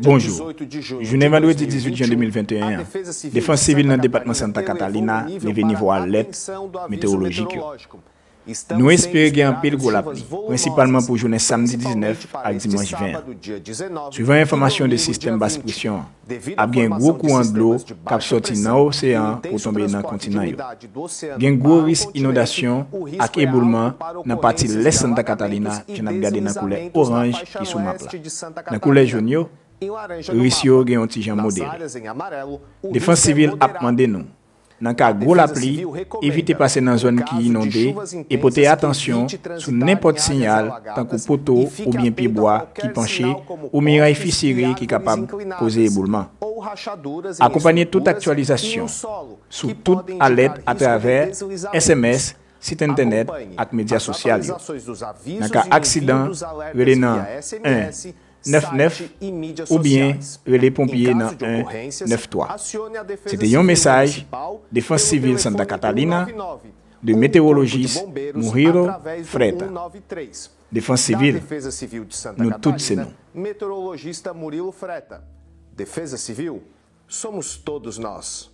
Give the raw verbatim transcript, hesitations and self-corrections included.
Bonjou. Jounen vandredi dizuit jan de mil venteyen an, Defans Sivil nan depatman Santa Catarina leve nivo alèt metewolojik yo. Nou espere gen anpil gwo lapli, prensipalman pou jounen samdi diznèf ak dimanch ven an. Swivan enfòmasyon de sistèm bas presyon an, ap gen gwo kouran dlo k ap sòti nan oseyan an pou tonbe nan kontinan yo. Gen gwo risk inondasyon ak eboulman nan pati lès Santa Catarina, jan n ap gade nan koulè oranj ki sou map la. Nan koulè jòn yo, risk yo gen yon ti jan modere. Defans Sivil ap mande nou, nan ka gwo lapli, evite pase nan zòn ki inonde e pote atansyon sou nenpòt siyal, tankou poto oubyen pyebwa ki panche ou miray fisire ki kapab koze eboulman. Akonpanye tout aktyalizasyon sou tout alèt atravè S M S, sit entènèt ak medya sosyal yo. Nan ka aksidan, rele nan en nèf nèf oubyen rele ponpye nan en nèf twa. Se te yon mesaj Defans Sivil Santa Catarina, de meteorolojis Murilo Freta. Defans Sivil, nou tout se nou. Meteorologista Murilo Freta. Defesa Civil, somos todos nós.